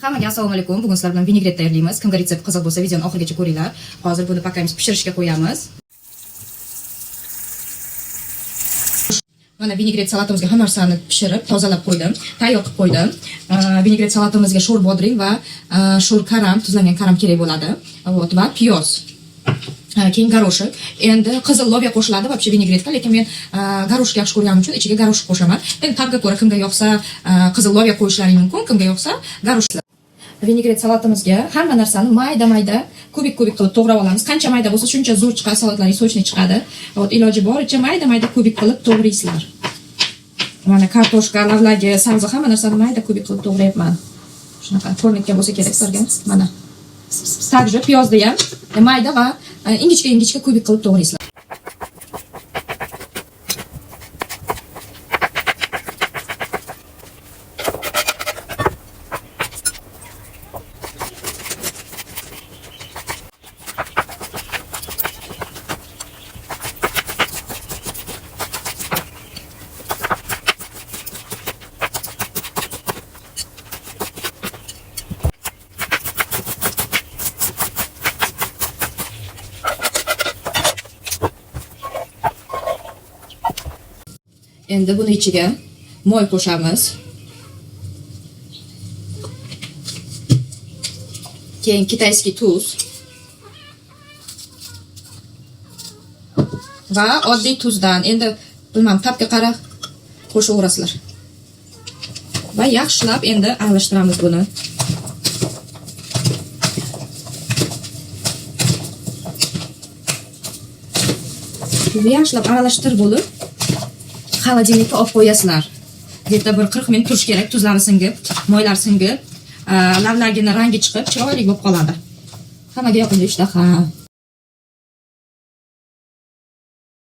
Hammaga assalomu alaykum. Bugun sizlar bilan vinegret tayyorlaymiz. Kimga retsept qiziq bo'lsa, videoni oxirigacha ko'ringlar. Hozir buni pakamiz pishirishga qo'yamiz. Mana vinegret salatimizga hamma narsani pishirib, tozalab qo'ydim. Tayyor qilib qo'ydim. Vinegret salatimizga sho'r bodring va sho'r karam, tuzlangan karam kerak bo'ladi. Вот, va piyoz. Keyin горошек. Endi qizil lobiya qo'shiladi вообще vinegretga, lekin men горошек yaxshi ko'rganim uchun ichiga горошек qo'shaman. Endi ta'bga ko'ra kimga yoqsa qizil lobiya qo'yishlaring mumkin, kimga yoqsa горошек. Vinegret salatimizga hamma narsani mayda-mayda kubik-kubik qilib to'g'rab olamiz. Qancha mayda bo'lsa, shuncha zo'r chiqadi, salatlaring сочный chiqadi. Вот, iloji boricha mayda-mayda kubik qilib to'g'raysizlar. Mana kartoshka, lavlagi, sabzi hamma narsani mayda kubik qilib to'g'rayapman. Shunaqa ko'rinayotgan bo'lsa kerak sizlarga. Mana. Также piyozni ham mayda va ingichka-ingichka kubik qilib to'g'raysizlar. Endi buni ichiga moy qo'shamiz. Keyin китайский tuz va oddiy tuzdan, endi bilmam, ta'bga qarab qo'shaverasizlar. Va yaxshilab endi aralashtiramiz buni. Yaxshilab aralashtirib bo'lib, холодильник ka olib qo'yasizlar. Где-то bir 40 minut turish kerak, tuzlari singib, moylar singib, lavlagini rangi chiqib, chiroyli bo'lib qoladi. Hammaga yoqimli ishtaha.